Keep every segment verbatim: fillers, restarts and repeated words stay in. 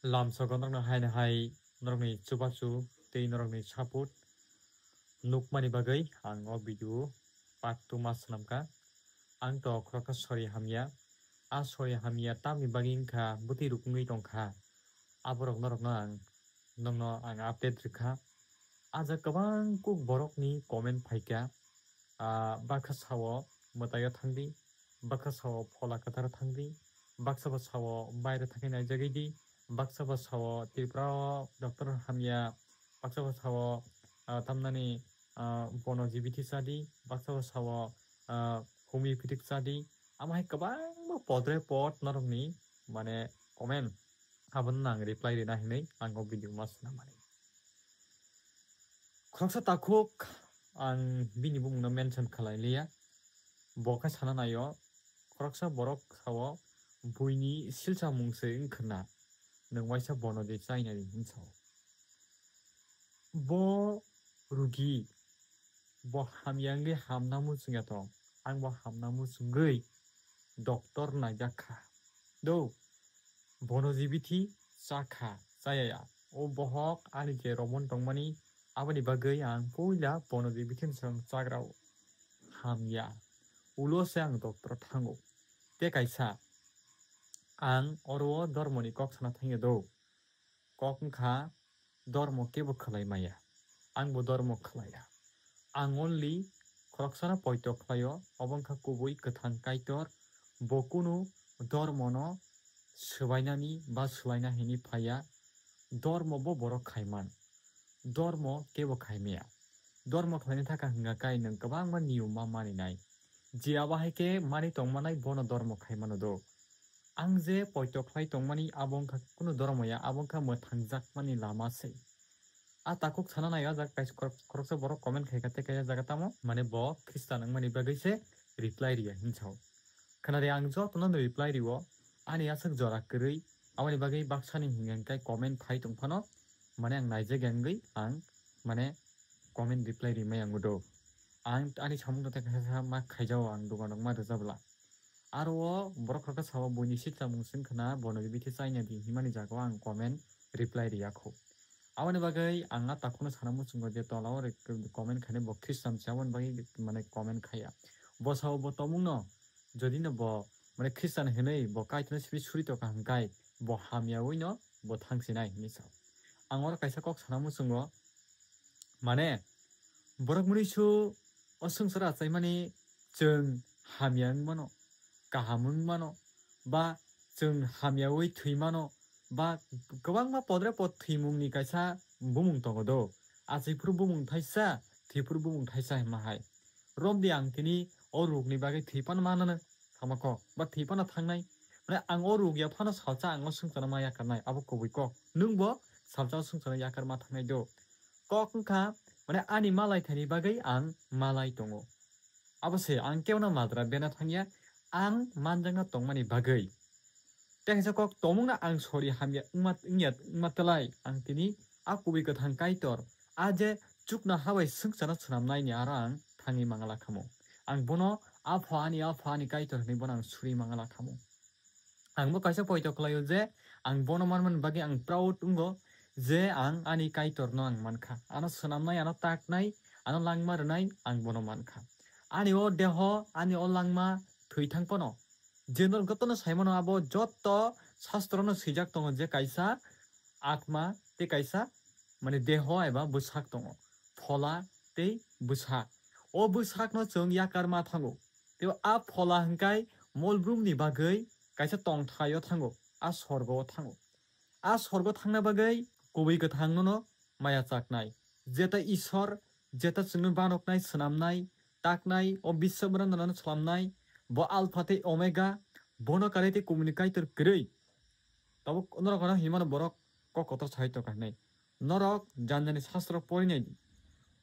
Lamsogo norokno haino hai norokni chubachu tei norokni support nukmani bagwi ang o video part two ma swnamkha. Ang to khoroksa sori hamya. A sori hamya tamni bagwi wngkha bwtwi rukungwi tongkha. Aborok norokno ang nokno ang update rwkha. Aja kwbang kuk borokni comment phaikha, ah, baksa sao mwtaio thangdi, baksa sao phola kwtharo thangdi, baksa ba sao baire thangwi naijagwi di, baksa ba sao Tripura o doctor hamya, baksa ba sao, ah, tamnani, ah, bono jibiti chadi, baksa ba sao, ah, homeopathic chadi, amo hai kwbangma podre pod norokni mane comment. Abono ang reply rina hinwi ang o video ma swnamani. Khoroksa takhuk ang bini bumungno mention khalai liya. Bo khe sana naio, khoroksa borok sao buini silsa mung se wngkhwna, nwng waisa bono de chainani hinsao. Bo rugi, bo hamya wngwi hamna muchungya tong, ang bo hamna muchungwi doctor naijak kha. Do, bono jibiti chakha, chayaya. O bohok ani je romon tongmani, aboni bagwi ang puila bono jibiti ni swkang chagrao. Hamya. Ulo se ang doctor thango. Te kaisa, ang oro o dormoni kok sana thangya do. Kok wngkha, dormo kebo khlai maya. Ang bo dormo khlaiya. Ang only khoroksano poito khlaio, obo wngkha kubui kwthang Kaitor. Bo kunu dormono swbainani ba swlaina hini phaiya. Dormo bo borok khaiman. Dormo kebo khaimaya. Dormo khlaina thaka hwnga kai nwng kwbangma niyom ma maninai. Je abo hai khe mani tongmanai bono dormo khaimano do. Ang je poito khlai tongmani abo wngkha kunu dormo ya, abo wngkha mwthangjakmani lama se. A takhuk sana nai o jaga kaisa khorok-, khoroksa borok comment khai kha tei kaisa jaga tamo, mane bo Khristan wngmani bagwi se reply riya hinsao. Khwnari ang jotono reply rio, ani aswk jora kwrwi, aboni bagwi baksani hwnka hwnkhe comment phai tong phano, mane ang naijak ya wngwi ang mane comment reply rimai ang do. Ang ani samung tei kaisa ma khaijao ang dugan rok ma rwjabla. Aro o borok khoroksa sao buini sitlamung se wngkhwna bono bithi chaina di himani jaga o ang comment reply riya kho. Aboni bagwi ang a takhukno sana muchungo je tola o re-, comment khainai bo Khristan se aboni bagwi mane comment khaiya. Bo sao bo tongmungno jodi no bo mane Khristan hinwi bo Kaitorno simi suri tongkha hwnkhai bo hamya ui no bo thangsinai hinwi sao. Ang oro kaisa kok sana muchungo, mane borok mwnwisu o swngcharo achaimani chwng hamya wng mano, kaham wng mano, ba chwng hamyaui thwi mano, ba kwbangma podre pod thwimungni kaisa bumung tongo do. Achaiphuru bumung thaisa, thwiphuru bumung thaisa hwnma hai. Romdi ang tini o rukni bagwi thwi phano manano. Sama kok, ba thwi phano thangnai. Mane ang o ruk ya phano salsa ang o swngchano ma yakarnai, abo kubui kok. Nwng bo salsa o swngchano yakar ma thangnai do. Kok wngkha, mane ani malai thani bagwi ang malai tongo. Abo se ang kebono madra bena thangya, ang manjakna tongmani bagwi. Tei kaisa kok tongmungno ang sori hamya wngma, wngya wngma twlai, ang tini a kubui kwthang Kaitor, a je chukna habai swngchano swnamnaini aro ang thangwi mangala khamu. Ang bono, "Apha ani, Apha ani Kaitor," hinwi bono ang suri mangala khamu. Ang bo kaisa poito khlaio je ang bono manmani bagwi ang proud wngo je ang ani Kaitorno ang mankha. Ano swnamnai, ano taknai, ano langma rwnai ang bono mankha. Ani o deho, ani o langma thwi thang phano, je norok jotono sai mano abo joto sastrono swijak tongo je kaisa atma tei kaisa mane deho eba bwsak tongo, phola tei bwsak. O bwsakno chwng yakar ma thango. Tei a phola hwnkhe molbrumni bagwi kaisa tongthaio thango, a sorgo-o thango. A sorgo thangna bagwi kubui kwthangno maya chaknai. Jeta Isor, jeta chwngno banoknai, swnamnai, taknai, o biswa branda no swnamnai, bo Alpha tei Omega, bono karwi tei kubuni Kaitor kwrwi. Tabuk norok ano hinmano borok kok kotor sai tongkha hinwi. Norok janjani sastro porinai di.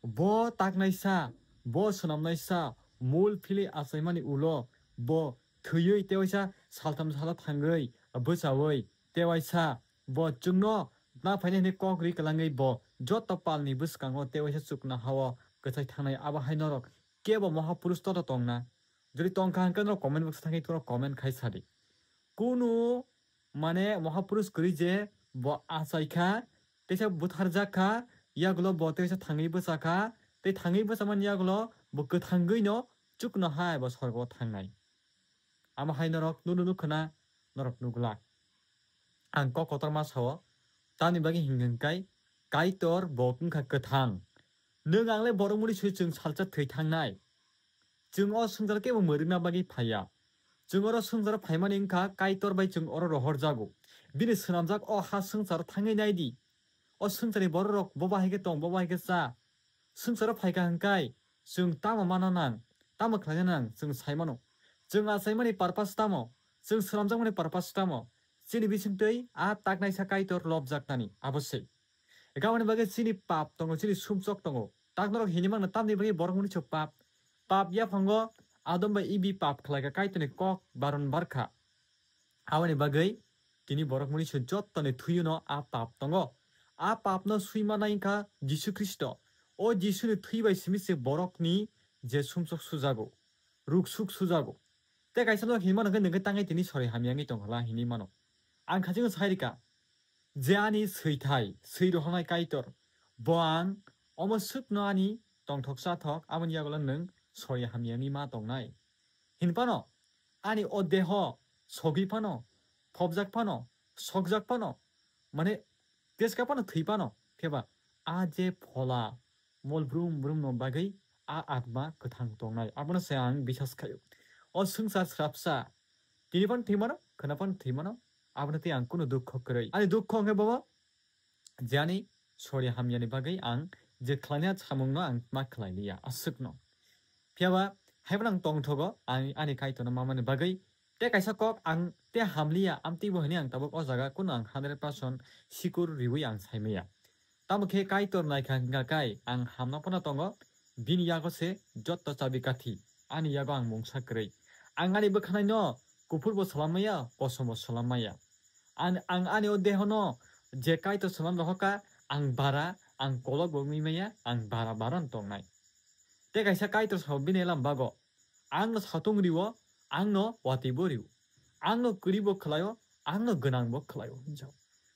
Bo taknaisa, bo swnamnaisa, mul philwi achaimani ulo, bo thwiwi tewaisa saltham sala thangwi, bwchaui, tewaisa, bo chwngno na phainai hinwi kok ri kwlangwi bo joto palni bwskango tewaisa chukna hao kwchai thangnai, abo hai norok kebo Mahapurush toto tongna? Jodi tongkha hwnkhe norok comment box thangwi norok comment khai sadi. Kunu mane Mahapurush kwrwi je bo achai kha, teisa butharjak kha, yagulo bo teisa thangwi bwcha kha, tei thangwi bwchamani yagulo bo kwthangwino chukno hai bo sorgo thangnai. Amo hai norok nunu nukho na, norok nukla. Ang kok kotorma sao, tamni bagwi hingkha hingkai Kaitor bo wngkha kwthang. Nwng ang le borok muli sui chwng salsa thwi thangnai. Chwng o swngcharo kebo mwrwkna bagwi phaiya. Chwng oro swngcharo phaimani wngkha Kaitor bai chwng oro rohorjago. Bini swnamjak o ha swngcharo thangwi naidi. O swngcharni bororok bo bahai khe tong, bo bahai khe cha. Swngcharo phaikha hwnkhe chwng tamo mana nang, tamo khlaina nang chwng sai mano. Chwng achaimani purpose tamo, chwng swnamjakmani purpose tamo, chini bisingtwi a taknaisa Kaitor lobjaknani abo se. Aboni bagwi chini pap tongo, chini sumsok tongo. Tak norok hini mangno tamni bagwi borok muni chuk pap. Pap yaphango Adam bai Evi pap khlaikha, Kaitorni kok baron barkha. Aboni bagwi tini borok muni chuk jottoni thwiyuno a pap tongo. A papno swi manai wngkha Jisu Khristo. O Jisuni thwi bai simi se borokni je sumsok sujago, ruk suk sujago. Tei kaisa norok hini mano khe nwng khe tangwi tini sori hamya wngwi tongkha la hini mano. Ang khachingno sai rika. Je ani swithai, swi rohornai Kaitor, bo ang omo swkno ani tongthok chathok, aboni yagulo nwng sori hamya wngwi ma tongnai. Hinphano ani o deho sogwi phano, phobjak phano, sokjak phano, mane teska phano thwi phano, pheba a je phola mol brum brum no bagwi a atma kwthang tongnai. Abono se ang bisas khaio. O swngchar srapsa tini phano thwi mano, khwna phano thwi mano, abono tei ang kunu dukho kwrwi. Ani dukho hwnkhe bobo je ani sori hamyani bagwi ang je khlainai samungno ang ma khlai liya, aswkno. Phiyaba haiphano ang tongthogo, ang ani Kaitorno mamani bagwi. Tei kaisa kok ang tei hamliya, amtwi bo hwnwi ang tabuk o jaga kunu ang hundred percent sikur riwi ang saimaya. Tamo khe Kaitor naikha hwnkha kai ang hamna phano tongo, bini yago se jotto chabi kathi, ani yago ang mungsa kwrwi. Ang ani bwkhanaino kuphur bo salam maya, kosom bo salam maya. Ang, ang ani o dehono je Kaitor salam rohorkha, ang bara, ang kolok bo wngwi maya, ang bara bara wng tongnai. Tei kaisa Kaitor sabo bini elam bago, "Ang no satung rio, ang no watwi bo rio, ang no kwrwi bo khlaio, ang no gwnang bo khlaio," hinjao.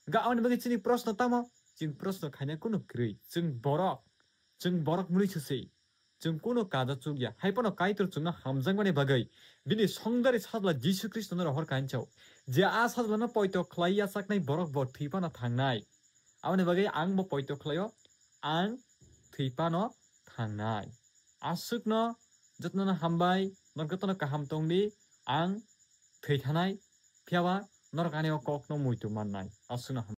Ga aboni bagwi chini proshno tamo? Chini proshno khaina kunu kwrwi. Chwng borok, chwng borok mwnwi se se. Chwng kunu kaja chukya. Hai phano Kaitor chwngno hamjakmani bagwi bini songdari sajla Jisu Khristono rohor kha hinjao. Je a sajlano poito khlai yachaknai borok bo thwi phano thangnai. Aboni bagwi ang bo poito khlaio, ang thwi phano thangnai. Aswkno jotono hambai, norok jotono kaham tongdi, ang thwi thanai, phiyaba norok ani o kokno muitu mannai. Aswkno ham-